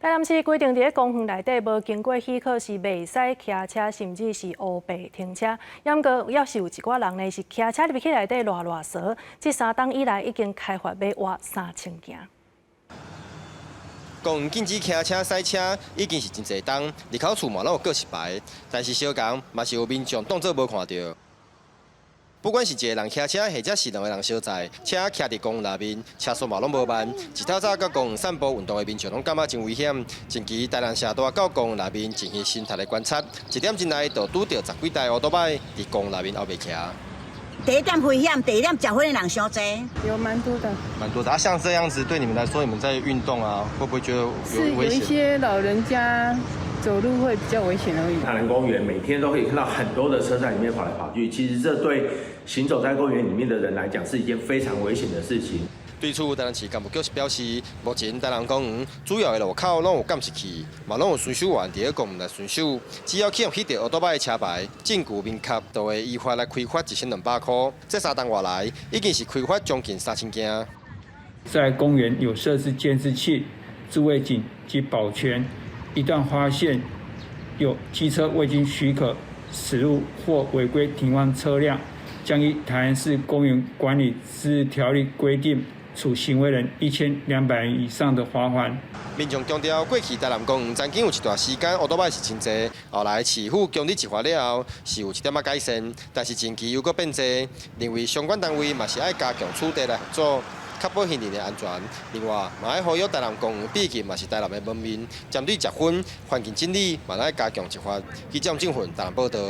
台南市規定佇咧公園內底無經過許可是袂使騎車，甚至是烏白停車。毋過猶是有一寡人呢是騎車入去內底賴賴趖。這3冬以來已經開罰欲倚3000件。公園禁止騎車、賽車已經是真濟冬，入口處嘛攏有告示牌，但是相仝嘛是有民眾當做無看著。不管是一个人騎車，或者是兩个人相載，車騎佇公園內面，車速嘛攏無慢。一透早到公園散步運動的民眾攏感覺真危險。近期台南社大到公園內面進行生態的觀察，一點鐘內就拄著十幾台歐多擺佇公園內面烏白騎。第一點危險，第二點食薰的人傷濟。有蠻多的。蠻多的啊，像這樣子對你們來說，你們在運動啊，會不會覺得有危險？是有一些老人家走路會比較危險而已。台南公園每天都可以看到很多的車在裡面跑來跑去，其實這對行走在公園裡面的人來講是一件非常危險的事情。對此，台南市工務局是表示，目前台南公園主要的路口攏有監視器，嘛攏有巡守員佇咧公園內巡守。只要去予翕著歐多擺的車牌，證據明確，就會依法來開罰1200箍。這3冬外來，已經是開罰將近3000件。在公園有設置監視器、自衛警及保全，一旦發現有機車未經許可駛入或違規停放車輛，將依台南市公園管理自治條例規定，處行為人1200元以上的罰鍰。民眾強調，過去台南公園曾經有一段時間，歐多擺是真濟，後來市府強力執法了後，是有一點仔改善，但是近期又閣變濟，認為相關單位嘛是愛加強取締來合作，確保行人的安全。另外，嘛愛呼籲台南公園畢竟嘛是台南的門面，針對食薰、環境整理，嘛愛加強執法。記者鄭俊台南報導。